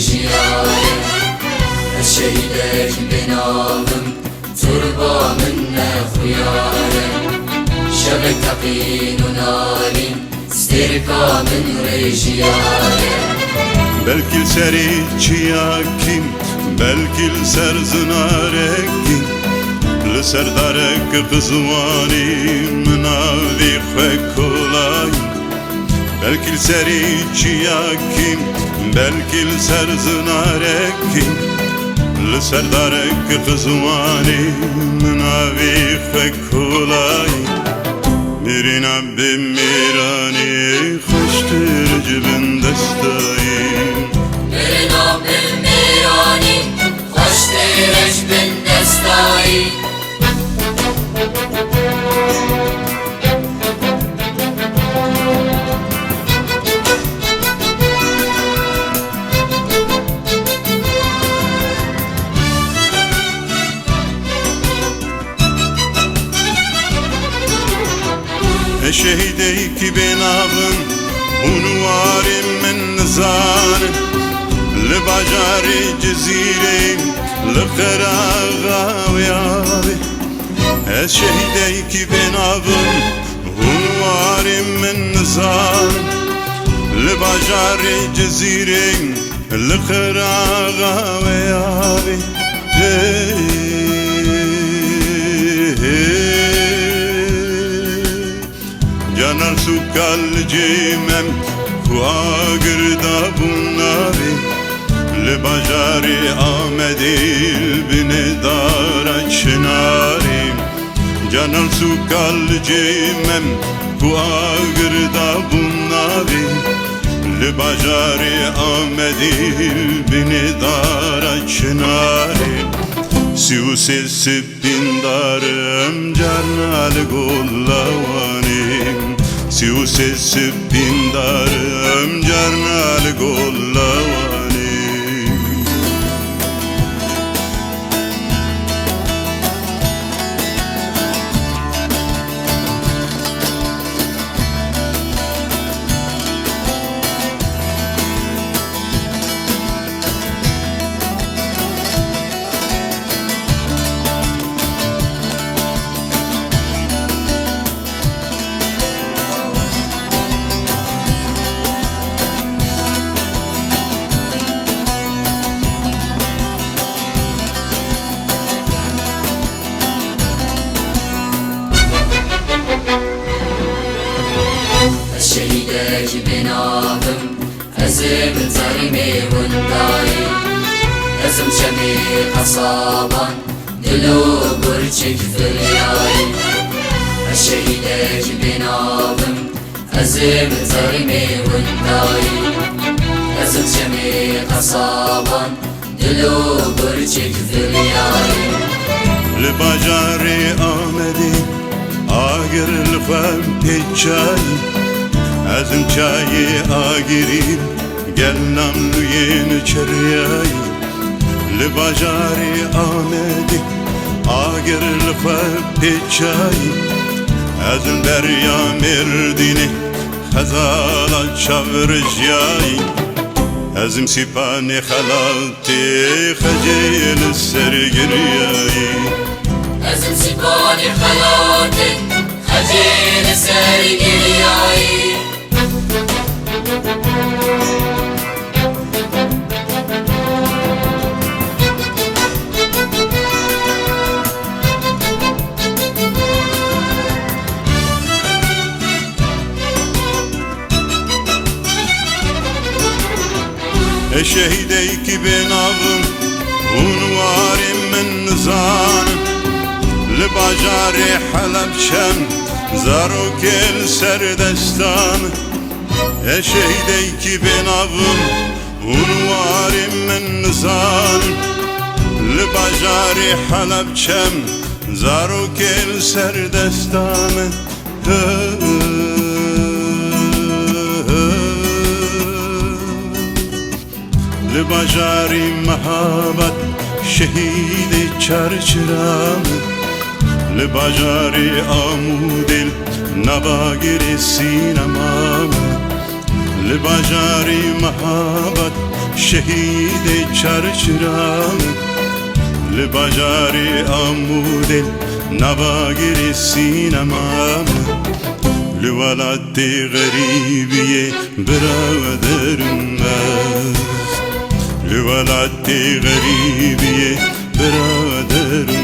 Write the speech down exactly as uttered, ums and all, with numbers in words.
Jiyar e, ez şehîdek bê nav im, turba min ne xuyar e. Şevek teqîn û nalîn, stêrka min rêjiyar e. Belkî li serê çiyakî, belkî li ser zinarekî, li ser darek qizwanî min navê xwe kolayî. Belkî li serê çiyakî, belkî li ser zinarekî, li ser darek qizwanî min navê xwe kolayî. Mêrîna bi mêranî xweştir ji bin destayî. Mêrîna bi mêranî xweştir ji bin destayî. Ez şehîdeyekî bênav im, hûn warê min nizanin. Li bajarê Cizîrê, li qeraxa wê avê. Ez şehîdeyekî bênav im, hûn warê min nizanin. Li bajarê Cizîrê, li qeraxa wê avê. Hey, hey. Canan sûka li cê me ku agir dabûn navê, li bajarê Amedê li binê dara çinarê. Canan sûka li cê me ku agir dabûn navê, li bajarê Amedê li binê dara çinarê. Sî û sê sip Pîndar im carna li gol lawanê, sî û sê sip pîndar im carna li gol lawanê. Ez şehîdekî bênav im, ez ê min zarîmê windayî. Ez im çemê qesaban, dil û birçik firyayî. Ez şehîdekî bênav im, ez ê min zarîmê windayî. Ez im çemê qesaban, dil û birçik firyayî. Li bajarê Amedê agir li xwe pêçayî. Ez im çayê agirî, gel namlûyên çiriyayî. Li bajarê Amedê agir li xwe pêçayî. Ez im derya Mêrdînê, xezala çav rijiyayî. Ez im sîpanê xelatê, xecê li ser giriyayî. Ez im sîpanê xelatê, xecê li ser giriyayî. Ez şehîdeyekî bênav im, hûn warê min nizanin. Li bajarê Helebçe zarokê li ser destan. Ez şehîdeyekî bênav im, hûn warê min nizanin. Li bajarê Helebçe zarokê li ser destan. Li bajarê Mehabad şehîdê çarçira me, li bajarê Amûdê nava girê sînema me, li bajarê Mehabad Şehîdê Çarçira min, li bajarê Amûdê, nava girê sînema min. Li welatê xerîbiyê birader me. Li welatê xerîbiyê birader